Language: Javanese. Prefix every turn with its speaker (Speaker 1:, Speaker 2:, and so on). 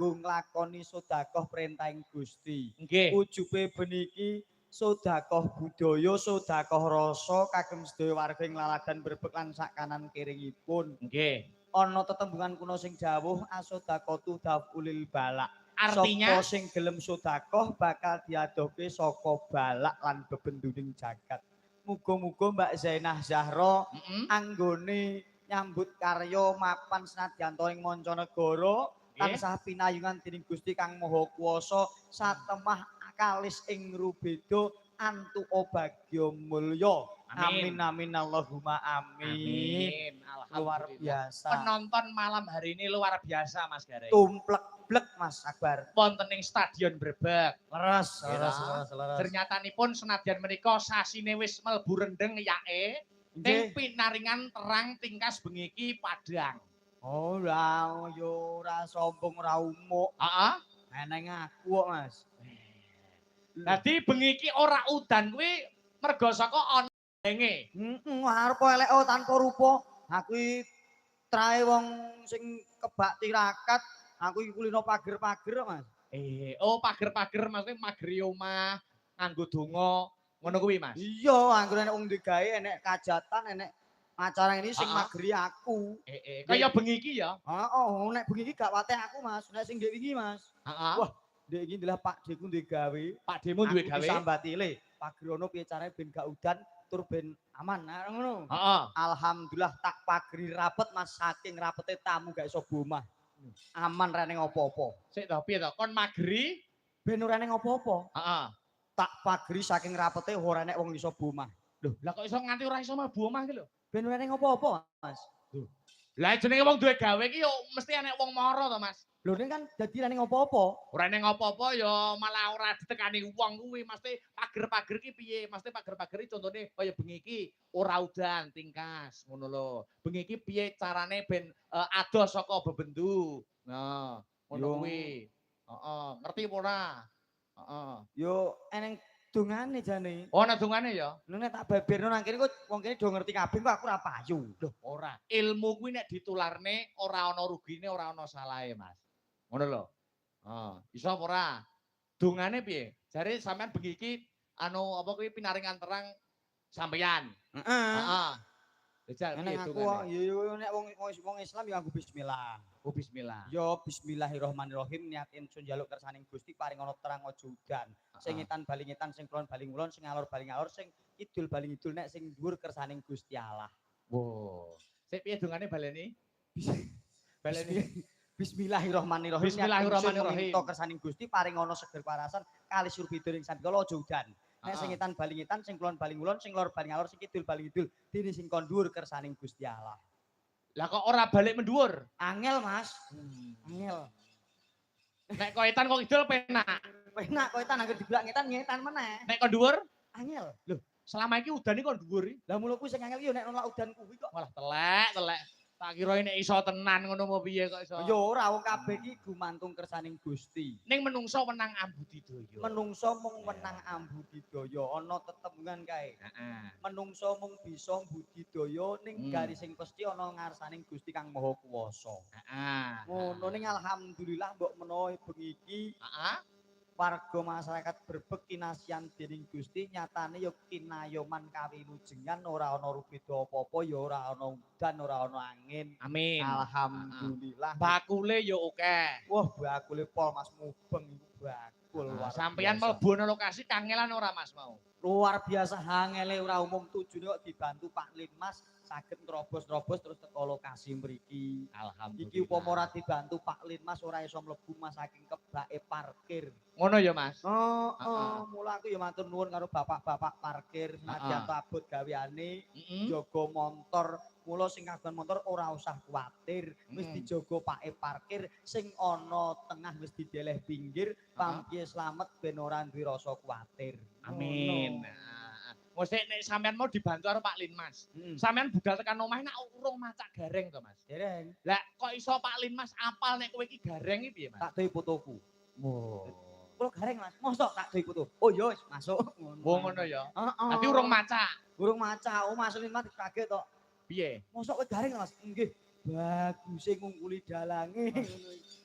Speaker 1: Kanggo nglakoni sedekah perintahing Gusti.
Speaker 2: Nggih.
Speaker 1: Ujube beniki sedekah budaya, sedekah rasa kagem sedaya warga ing laladan Brebek lan sak kanan kiringipun.
Speaker 2: Nggih.
Speaker 1: Ana tetembungan kuna sing dawuh asedekatu dafulil balak.
Speaker 2: Artinya
Speaker 1: sapa sing gelem sedekah bakal diadohke saka balak lan bebenduning jagat. Muga-muga Mbak Zainah Zahra anggone nyambut karya mapan senadyan to ing mancanegara tansah pinayungan dening Gusti Kang Maha Kuwasa, satemah kalis ing rubeda antuka bagya mulya.
Speaker 2: Amin.
Speaker 1: Amin amin Allahumma amin.
Speaker 2: Amin.
Speaker 1: Luar
Speaker 2: Alhamdulillah.
Speaker 1: biasa.
Speaker 2: Penonton malam hari ini luar biasa, Mas Gareng.
Speaker 1: Tumplek blek, Mas Akbar.
Speaker 2: Wonten ing Stadion Brebek.
Speaker 1: Leres,
Speaker 2: Nggih,
Speaker 1: leres,
Speaker 2: ta?
Speaker 1: Leres, leres.
Speaker 2: Ternyatanipun senadyan menika sasine wis mlebu rendeng yake, ning pinaringan terang tingkas bengi iki padhang.
Speaker 1: Oh, lah yo ora sombong ora umuk.
Speaker 2: Heeh.
Speaker 1: Eneng aku kok, Mas.
Speaker 2: Dadi bengi iki ora udan kuwi mergo saka ana denge.
Speaker 1: Heeh, arep elek oh, tanpa rupa. Aku iki trae wong sing kebak tirakat, aku iki kulino pager-pager kok, Mas.
Speaker 2: Oh, pager-pager maksudnya mageri omah, nganggo donga, ngono kuwi, Mas.
Speaker 1: Iya, anggere enek wong digawe, enek kajatan, enek acara ini sing mageri aku.
Speaker 2: Eh, kaya bengi iki ya.
Speaker 1: Heeh, nek bengi iki gak wate aku, Mas. Nek sing ndek wingi, Mas. Wah, ndek iki ndelah Pak Deku duwe gawe.
Speaker 2: Pak Demu duwe
Speaker 1: Aku
Speaker 2: gawe.
Speaker 1: Disambati, "Le, pagerono piye carane ben gak udan tur ben aman." Nah, ngono. Alhamdulillah tak pageri rapet, Mas, saking rapete tamu gak iso bomah. Aman ra ning apa-apa.
Speaker 2: Sik to, piye to? Kon mageri?
Speaker 1: Ben ora ning apa-apa. Tak pageri saking rapete ora nek wong iso bomah.
Speaker 2: Lho, lah kok iso nganti ora iso mlebu omah iki lho?
Speaker 1: Ben ora ning apa-apa, Mas.
Speaker 2: Lah jenenge wong duwe gawe iki yo mesti enek wong mara to, Mas.
Speaker 1: Lho, ning kan dadi ra ning apa-apa.
Speaker 2: Ora ning apa-apa ya malah ora ditekani wong kuwi. Mesti pager-pager ki piye? Mesti pager-pager iki contone kaya bengi iki ora udan tingkas ngono lho. Bengi iki piye carane ben adoh saka bebendu. Nah, ngono
Speaker 1: Yo.
Speaker 2: kuwi. Heeh, ngerti apa ora? Heeh.
Speaker 1: Yo eneng dongane jane.
Speaker 2: Oh, ana dongane ya?
Speaker 1: Lho, nek tak beberno nang kene kok wong kene do ngerti kabeh kok aku ora payu.
Speaker 2: Loh, ora. Ilmu kuwi nek ditularne ora ana rugine, ora ana salahe, Mas. Ngono lho. Heeh, iso apa ora? Dongane piye? Jare sampean bengi iki anu apa kuwi pinaringan terang sampeyan.
Speaker 1: Heeh.
Speaker 2: Heeh. Jajal piye
Speaker 1: Eneng aku
Speaker 2: dongane?
Speaker 1: yo yo nek wong wong Islam ya aku bismillah.
Speaker 2: Oh, bismillah.
Speaker 1: Yo bismillahirrahmanirrahim, niat ingsun njaluk kersaning Gusti paring ana terang aja udan. Sing ngetan bali ngetan, sing kulon bali ngulon, sing ngalor bali ngalor, sing kidul bali ngidul, nek sing dhuwur kersaning Gusti Allah.
Speaker 2: Wow. Sik, piye dongane, baleni? Baleni.
Speaker 1: Bismillahirrahmanirrahim. Niat ingsun
Speaker 2: Bismillahirrahmanirrahim.
Speaker 1: minta kersaning Gusti paring ana seger kewarasan kalis surbida ing sambikala aja udan. Nek sing ngetan bali ngetan, sing kulon bali ngulon, sing lor bali ngalor, sing kidul bali ngidul, dene sing kon dhuwur kersaning Gusti Allah.
Speaker 2: Lah kok ora balik mendhuwur?
Speaker 1: Angel, Mas. Angel.
Speaker 2: Nek kok etan kok kidul penak.
Speaker 1: Penak kok etan, anggere diblak ngetan ngetan meneh.
Speaker 2: Nek kok dhuwur?
Speaker 1: Angel.
Speaker 2: Selama iki udan iki kok dhuwur iki.
Speaker 1: Lah mulo kuwi sing angel ki yo nek nolak udan kuwi kok.
Speaker 2: Walah, telek, telek. Tak kira nek iso tenan ngono mau piye kok iso.
Speaker 1: Ya ora, wong kabeh iki gumantung kersaning Gusti.
Speaker 2: Ning menungso wenang ambudidaya.
Speaker 1: Menungso mung wenang ambudidaya, ana tetembungan kae. Menungso mung bisa budidaya ning garising pesthi ana ngarsaning Gusti Kang Maha Kuwasa. Ngono, ning alhamdulillah mbok menawa bengi iki warga masyarakat Brebek kinasihan dening Gusti, nyatane ya kinayoman kawilujengan, ora ana rubeda apa-apa, ya ora ana udan, ora ana angin.
Speaker 2: Amin.
Speaker 1: Alhamdulillah.
Speaker 2: Bakule ya akeh.
Speaker 1: Wah, bakule pol, Mas, mubeng iku bakul
Speaker 2: Ah,
Speaker 1: luar
Speaker 2: sampeyan
Speaker 1: biasa.
Speaker 2: mlebu ana lokasi kangelan ora, Mas, mau?
Speaker 1: Luar biasa angele ora umum, tujune kok dibantu Pak Linmas saged nerobos-nerobos terus teko lokasi mriki.
Speaker 2: Alhamdulillah.
Speaker 1: Iki upama ora dibantu Pak Linmas ora iso mlebu, Mas, saking kebake parkir.
Speaker 2: Ngono ya, Mas.
Speaker 1: Oh, mula aku ya matur nuwun karo bapak-bapak parkir, senadyan abot gaweane jaga montor. Mula sing kagungan motor ora usah kuwatir, wis dijaga pake parkir, sing ana tengah wis dideleh pinggir, pampiye slamet ben ora duwe rasa kuwatir.
Speaker 2: Amin.
Speaker 1: Ngono.
Speaker 2: Nah, mesti nek sampean mau dibantu karo Pak Linmas. Sampean budal tekan omah nek urung macak gareng to, Mas?
Speaker 1: Dereng.
Speaker 2: Lah kok iso Pak Linmas apal nek kowe iki gareng iki piye, Mas?
Speaker 1: Tak dohi fotoku.
Speaker 2: Wow.
Speaker 1: Kulo gareng, Mas. Mosok tak dohi foto. Oh iya wis masuk. Ngono.
Speaker 2: Wong ngono ya.
Speaker 1: Heeh.
Speaker 2: Dadi urung macak.
Speaker 1: Urung macak. Oh, Mas Linmas kaget tok.
Speaker 2: Piye?
Speaker 1: Mosok kowe gareng, Mas? Nggih. Baguse ngungkuli dalange ngono.